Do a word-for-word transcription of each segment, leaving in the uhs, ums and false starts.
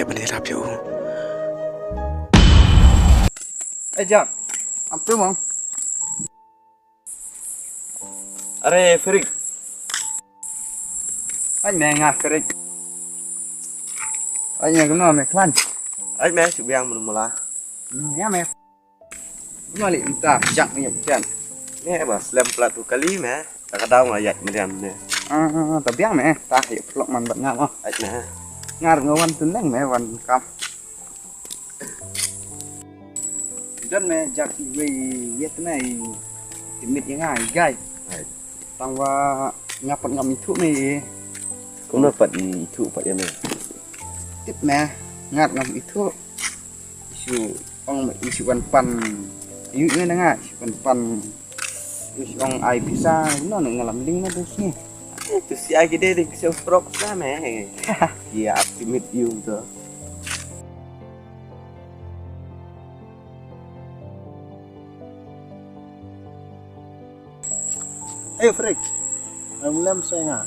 Ban ïarap ïa u. Eh, Jack. Am tu mong. Are, Frik. Ai me nga Frik. Ai me kumno me klan. Ai me shu biang mula mula. Hmm, ïa me. Kumno lei mynta Jack me ïa pyrkhat. Me ba slem pla tu kali me. Ta ka daw nga ïaid mynriam ne. Ah, ta biang me. Ta ïa pyrlok man bad nga mo. Ai me. Nga ruh nga wan tu neng me wan kam. Don me Jack iwei ïa tne i timit ïa nga i guy. Ai. Tang ba nga pat ngam ithuh me. Kumno pat ithuh pat ïa me? Tip me, nga ngam ithuh. Shu ong me shu wan pan. Yu me na nga shu wan pan. Shu ong ai pisa no ne ngalam ling me tu sini. Tu si ai kide de pisa frok sa me. Ïa timit ïa u tu. Ayo Frik. Am lem sa nga.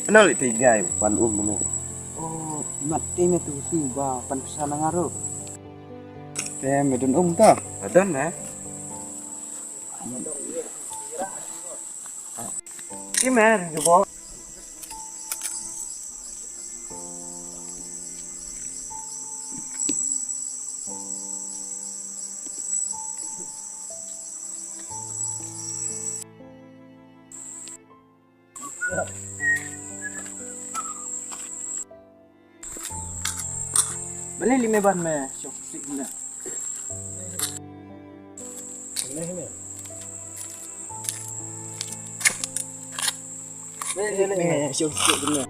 Ano li te guy pan um mo. Oh, mat te me tu si ba pan pisa na nga ro. Te me don um ta. Adon eh. Ki mer, ki bo. Balei lei me ban me shong sik na. Balei lei me shong sik na.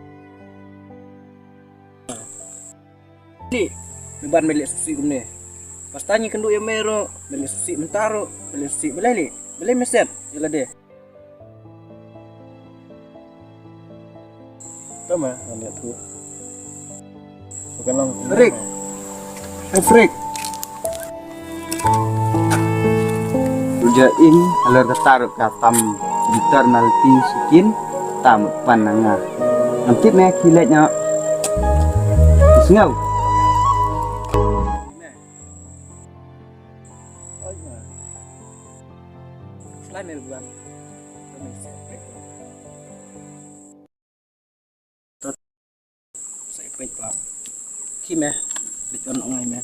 Lei me ban me leh suk sik kumne. Pasta ngi kynduh ïa me ruh me leh suk sik mynta ruh me leh suk sik balei lei. Balei me set ïa lade. Tama, ngan lihat tu. Bukan long. Frik. Hai Frik. Uja in halar ka taruk ka tam bitar nalti sikin tam pan nanga. Nanti me kilat nya. Sngau. Slime bukan. Sa ïa peit ba ki me leit on ong ai me.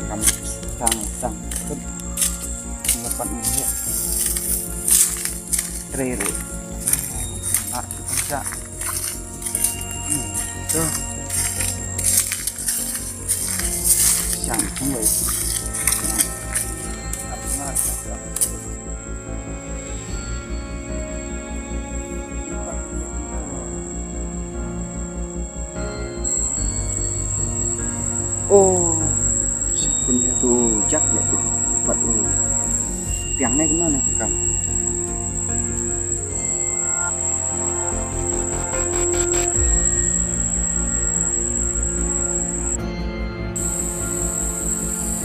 Kam tang tang tut. Lepas ni. Tre re. Nak kita. Hmm. Tu. Siang ni. Oh, sipun ïa tu jak ïa tu. Pat u. Tiang ne kena ne kam.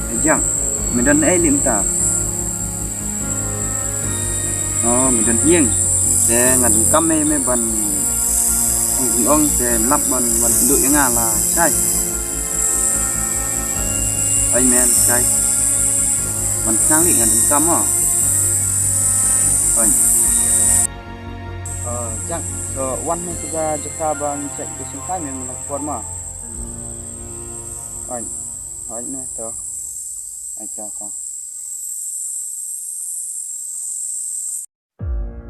Ejang, me don ei lim ta. Oh, me don hieng. Te ngan kam me me ban ong ong te lap ban ban duk ïa nga la sai. Ai me sai. Ban sang li ngan kam mo. Ai. Ah, Jack, so wan me tu ka jaka ba ngi check ke sing kai me nang por ma. Ai, ai me to. Ai to to.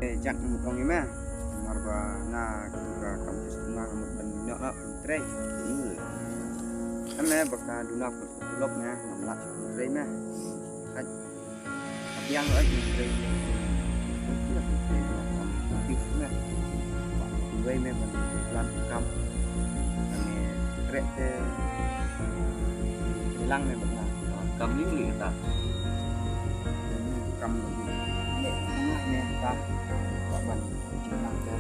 Eh, Jack, mut ong me. Mar ba nga tu ka kam tu nga mut ban nok na trei. Kan me ba ka duna put lok nga ngam lak trei me. Ai. Yang ai ni trei. Ni trei ni kam. Ni wei me ban plan kam. Ani Te, te lang me bad nga. Kam ni uli kata. Kam ni uli. Ne, ne ta. Ba ban jinglang te.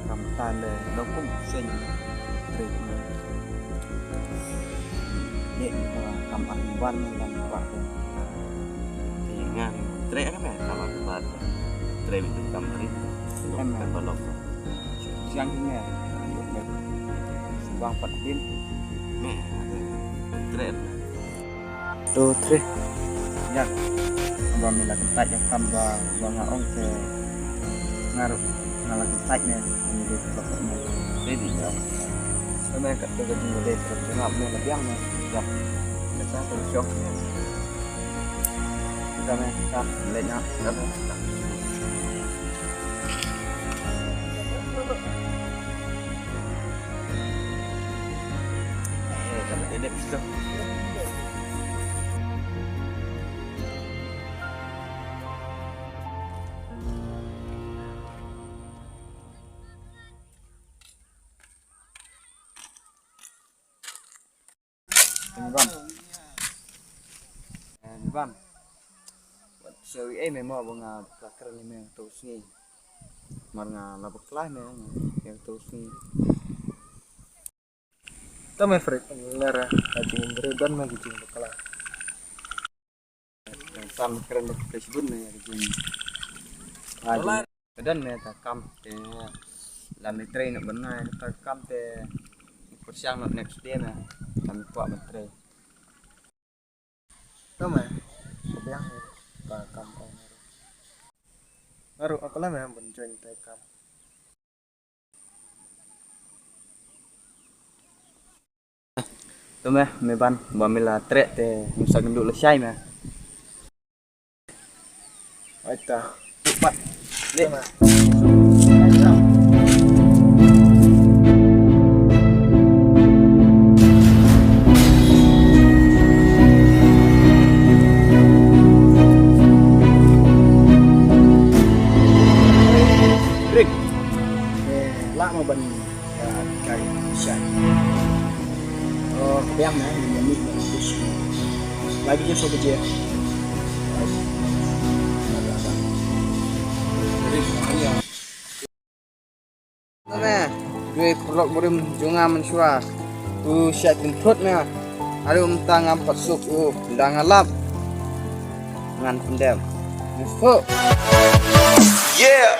Kam ta le lo kum seng. Trei. Ne, kam ah ban ban ba. Te nga trei ka me kam ah ban. Trei bi kam ri. Em. Kan ba lo. Siang kine, siang pat din. Me, treh. Tu treh. Ya. Ba me la kyntait ïa kam ba, ba nga ong te nga ruh nga la kyntait ne, ni de ko ne. Ready ya. Ba me kat tu ka jingmut de ko ngap ne la biang ne. Ya. Kata tu syok. Kata me, kata le nya. Kata. Ban. Eh, Ban. Wat sa wi ei me mo ba nga bakla kren ïa me to sngi. Mar nga la bakla me ïa to sngi. To me Fred, lera ka jingim briew don me ka jingbakla. Yang sam kren da ka Facebook me ka jing. Ka don me ta kam te la me trei na bana ta kam te pyrshang na next day me la me kwah ban trei. To me biang ta kam ong. Baru aku lah me ban join ta kam. To me, me Ban, ba me la treh te ngim sa kynduh lashai me. Aita. Pat. Leh. Rick. Eh, lah ma ban. Ka kai shai. Oh, ka biang na ni ni ni ni. Lagi je so beje. Name, dui purlok burim junga menshwa. Tu syak kentut na. Aru mta ngam pat suk u dang alap. Ngan pendem. Mufuk. Yeah.